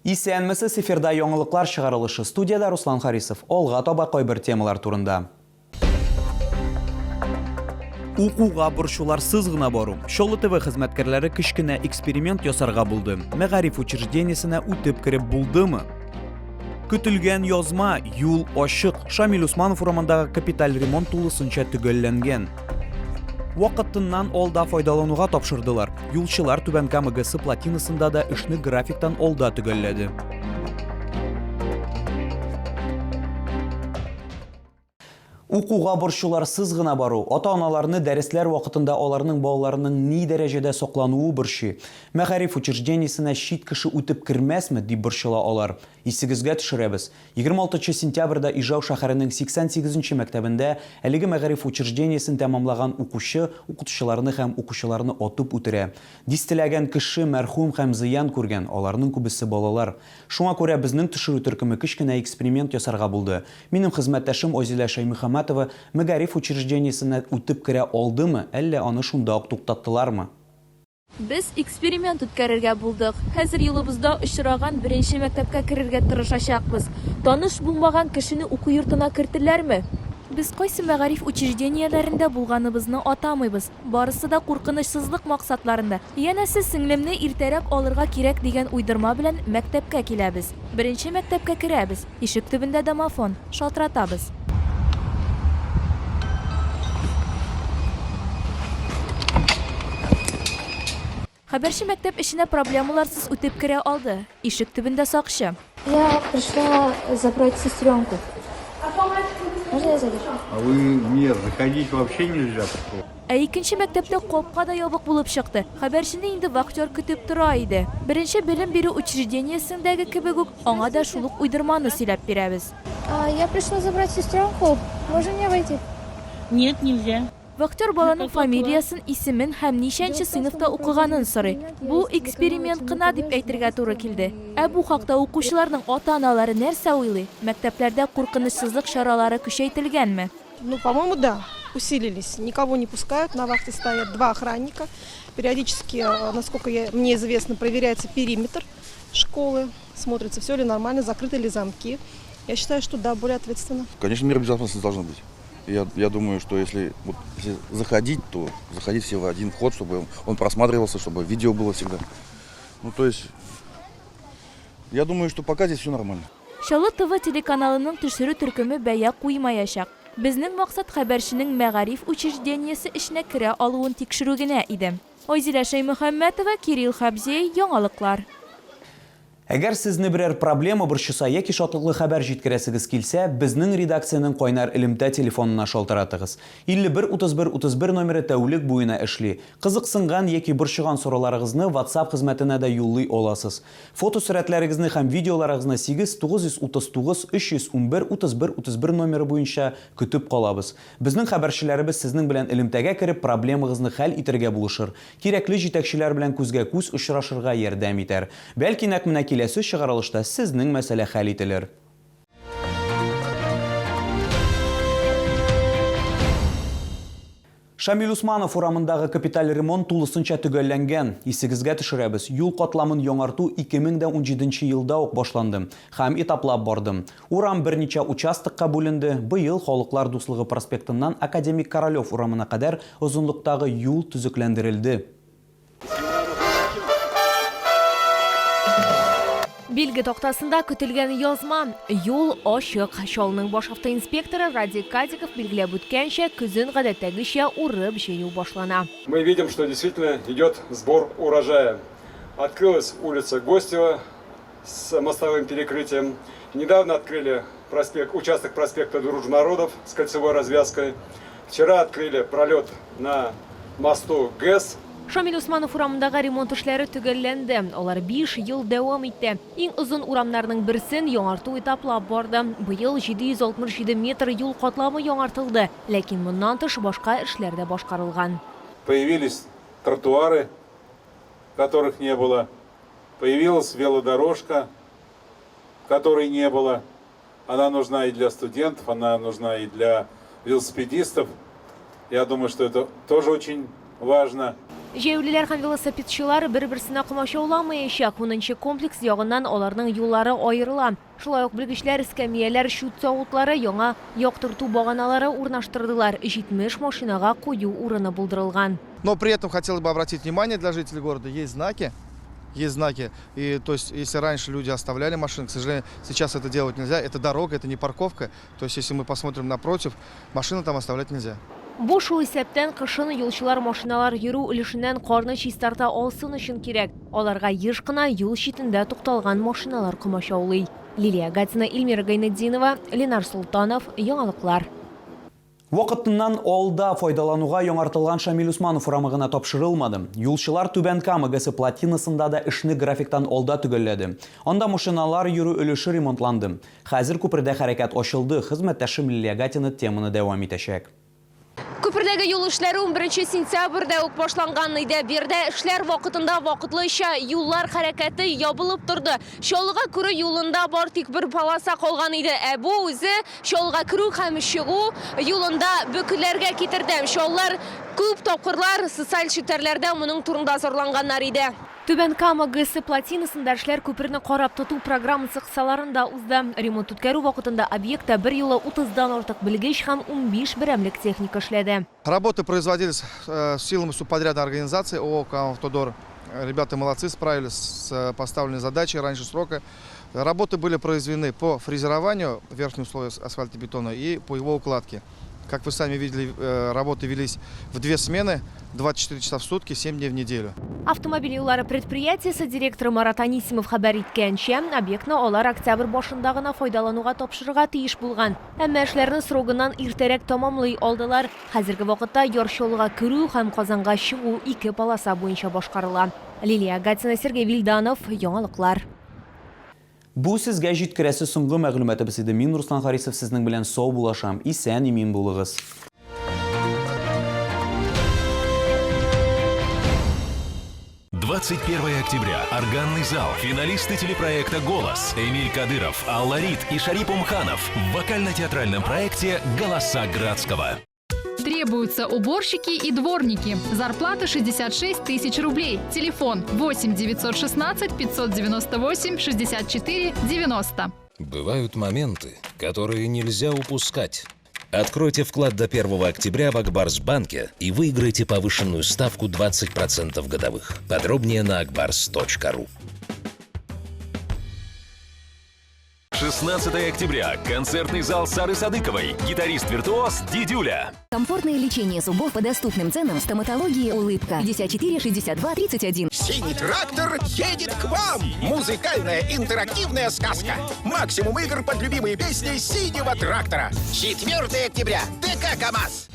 Исәнмесез, эфирда яңалыклар чыгарылышы. Студиядә Руслан Харисов. Алга таба кайбер темалар турында. Укуга борчуларсыз гына бару. Чаллы ТВ хезмәткәрләре кечкенә эксперимент ясарга булды. Мәгариф учреждениесенә үтеп кереп булдымы? Көтелгән язма, юл ачык. Шамил Усманов урамындагы капиталь ремонт тулысынча төгәлләнгән. Вакытыннан алда файдалануга тапшырдылар. Юлчылар Түбән Кама ГЭСы плотинасында да эшне графиктан алда төгәлләде. Укуга борчуларсыз гына бару, ата-аналарны дәресләр вакытында аларның балаларының ни дәрәҗәдә саклануы борчый. Мәгариф учреждениесенә чит кеше үтеп кермәсме, дип борчыла алар. Исегезгә төшерәбез, 26 сентябрьдә Ижау шәһәренең 88 нче мәктәбендә әлеге мәгариф учреждениесен тәмамлаган укучы укытучыларны һәм укучыларны атып үтерә. Дистәләгән кеше мәрхүм һәм зыян күргән, аларның күбесе балалар. Шуңа күрә безнең төшерү төркеме кечкенә эксперимент ясарга булды. Минем хезмәттәшем Айзилә Шәймөхәммәтова мәгариф учреждениесенә үтеп керә алдымы, әллә аны шунда ук туктаттылармы? Без эксперимент үткәрергә булдык. Хәзер юлыбызда очраган беренче мәктәпкә керергә тырышачакбыз. Таныш булмаган кешене уку йортына кертерләрме? Без кайсы мәгариф учреждениеләрендә булганыбызны атамыйбыз. Барысы да куркынычсызлык максатларында. Янәсе, сеңлемне иртәрәк алырга кирәк дигән уйдырма белән мәктәпкә киләбез. Беренче мәктәпкә керәбез. Ишек төбендә домофон. Шалтыратабыз. Хәбәрче мәктәп эченә проблемаларсыз үтеп керә алды. Ишек төбендә сакчы. Я пришла забрать сестренку. Можно я зайду? А вы нет, заходить вообще нельзя. Ә икенче мәктәптә капка да ябык булып чыкты. Хәбәрчене инде вахтер көтеп тора иде. Беренче белем бирү учреждениесендәге кебек үк, аңа да шул ук уйдырманы сөйләп бирәбез. Я пришла забрать сестренку. Можно мне войти? Нет, нельзя. Вахтер баланың фамилиясен, исемен һәм ничәнче сыйныфта укыганын сорый. Бу эксперимент кына дип әйтергә туры килде. Ә бу хакта укучыларның ата-аналары нәрсә уйлый? Мәктәпләрдә куркынычсызлык чаралары көчәйтелгәнме? Ну, по-моему, да, усилились. Никого не пускают, на вахте стоят два охранника. Периодически, насколько я, мне известно, проверяется периметр школы, смотрится, все ли нормально, закрыты ли замки. Я считаю, что да, более ответственно. Конечно, меры безопасности должны быть. Я думаю, что если, вот, если заходить, то заходить все в один вход, чтобы он просматривался, чтобы видео было всегда. Ну, то есть, я думаю, что пока здесь все нормально. Чаллы ТВ телеканалының төшерү төркеме бәя куймаячак. Безнең максат хәбәрченең мәгариф учреждениесе эченә керә алуын тикшерү генә иде. Айзилә Шәймөхәммәтова, Кирилл Хәбзией, Яңалыклар. Әгәр сезне берәр проблема борчыса яки шатлыклы хәбәр җиткерәсегез килсә, безнең редакциянең кайнар элемтә телефонына шалтыратыгыз. 51 31 31 номеры тәүлек буена эшли. Кызыксынган яки борчыган сорауларыгызны WhatsApp хезмәтенә дә юллый аласыз. Фотосурәтләрегезне һәм видеоларыгызны 8 939 311 31 31 номеры буенча көтеп калабыз. Безнең хәбәрчеләребез сезнең белән элемтәгә кереп, проблемагызны хәл итәргә булышыр. Кирәкле җитәкчеләр белән күзгә-күз очрашырга ярдәм итәр. Бәлки нәкъ менә киләсе чыгарылышта сезнең мәсьәлә хәл ителер. Шамил Усманов урамындагы капиталь ремонт тулысынча төгәлләнгән. Исегезгә төшерәбез, юл катламын яңарту 2017 елда ук башланды һәм этаплап барды. Урам берничә участокка бүленде, быел Халыклар дуслыгы проспектыннан Академик Королев урамына кадәр озынлыктагы юл төзекләндерелде. Билге тактасында көтелгән язма, Юл ачык. Чаллының баш автоинспекторы Радик Кадиков билгеләп үткәнчә, көзен гадәттәгечә урып-җыю башлана. Мы видим, что действительно идет сбор урожая. Открылась улица Гостева с мостовым перекрытием. Недавно открыли проспект, участок проспекта Дружбы народов с кольцевой развязкой. Вчера открыли пролет на мосту ГЭС. Шамил Усманов урамындагы ремонт эшләре төгәлләнде. Алар биш ел дәвам итте. Иң озын урамнарның берсен яңарту этаплап барды. Быел 767 метр юл катламы яңартылды. Ләкин моннан тыш башка эшләр дә башкарылган. Появились тротуары, которых не было. Появилась велодорожка, которой не было. Она нужна и для студентов, она нужна и для велосипедистов. Я думаю, что это тоже очень важно. Җәяүлеләр һәм велосипедчылар бер-берсенә комачауламаячак. Унынчы комплекс ягыннан аларның юллары аерыла. Шулай ук белгечләр эскәмияләр, чүп савытлары, яңа яктырту баганалары урнаштырдылар, 70 машинага кую урыны булдырылган. Но при этом хотелось бы обратить внимание для жителей города, есть знаки, есть знаки. И то есть, если раньше люди оставляли машины, к сожалению, сейчас это делать нельзя. Это дорога, это не парковка. То есть, если мы посмотрим напротив, машины там оставлять нельзя. Бу шул исәптән кышын юлчылар машиналар йөрү өлешеннән карны чистарта алсын өчен кирәк. Аларга еш кына юл читендә тукталган машиналар комачаулый. Лилия Гатина, Эльмира Гайнетдинова, Ленар Солтанов, Яңалыклар. Вакытыннан алда файдалануга яңартылган Шамил Усманов урамы гына тапшырылмады. Юлчылар Түбән Кама ГЭСы плотинасында да эшне графиктан алда төгәлләде. Анда машиналар йөрү өлеше ремонтланды. Хәзер күпердә хәрәкәт ачылды, хезмәттәшем Лилия Гатина теманы дәвам итәчәк. Күпердәге юл эшләре 11 сентябрьдә үк башланган иде. Биредә эшләр вакытында вакытлыча юллар хәрәкәте ябылып торды. Чаллыга керү юлында бар тик бер полоса калган иде. Ә бу үзе Чаллыга керү һәм чыгу юлында бөкеләргә китерде. Чаллылар күп тапкырлар социаль челтәрләрдә моның турында зарланганнар иде. Түбән Кама ГЭСы плотинасында эшләр күперне карап тоту программасы кысаларында узды. Ремонт үткәрү вакытында объектта берьюлы утыздан артык белгеч һәм 15 берәмлек техника эшләде. Работы производились силами субподрядной организации ООО «Камавтодор». Ребята молодцы, справились с поставленной задачей раньше срока. Работы были произведены по фрезерованию верхнего слоя асфальтобетона и по его укладке. Как вы сами видели, работы велись в две смены, 24 часа в сутки, 7 дней в неделю. Автомобиль юллары предприятиесе директоры Марат Анисимов хәбәр иткәнчә, объектны алар октябрь башында гына файдалануга тапшырырга тиеш булган. Әмма эшләрне срогыннан иртәрәк тәмамлый алдылар. Хәзерге вакытта Яр Чаллыга керү һәм Казанга чыгу ике полоса буенча башкарыла. Лилия Гатина, Сергей Вильданов, Яңалыклар. Бу сезгә җиткерәсе соңгы мәгълүматыбыз иде. Мин Руслан Харисов сезнең белән сау булашам. Исән имин булыгыз. 21 октября. Органный зал. Финалисты телепроекта «Голос». Эмиль Кадыров, Алла Рид и Шарип Умханов в вокально-театральном проекте «Голоса Градского». Требуются уборщики и дворники. Зарплата 66 тысяч рублей. Телефон 8 916 598 64 90. Бывают моменты, которые нельзя упускать. Откройте вклад до 1 октября в Акбарс-банке и выиграйте повышенную ставку 20% годовых. Подробнее на akbars.ru. 16 октября. Концертный зал Сары Садыковой. Гитарист-виртуоз Дидюля. Комфортное лечение зубов по доступным ценам. Стоматологии «Улыбка». 54 62 31. Синий трактор едет к вам! Музыкальная интерактивная сказка. Максимум игр под любимые песни синего трактора. 4 октября. ДК КАМАЗ.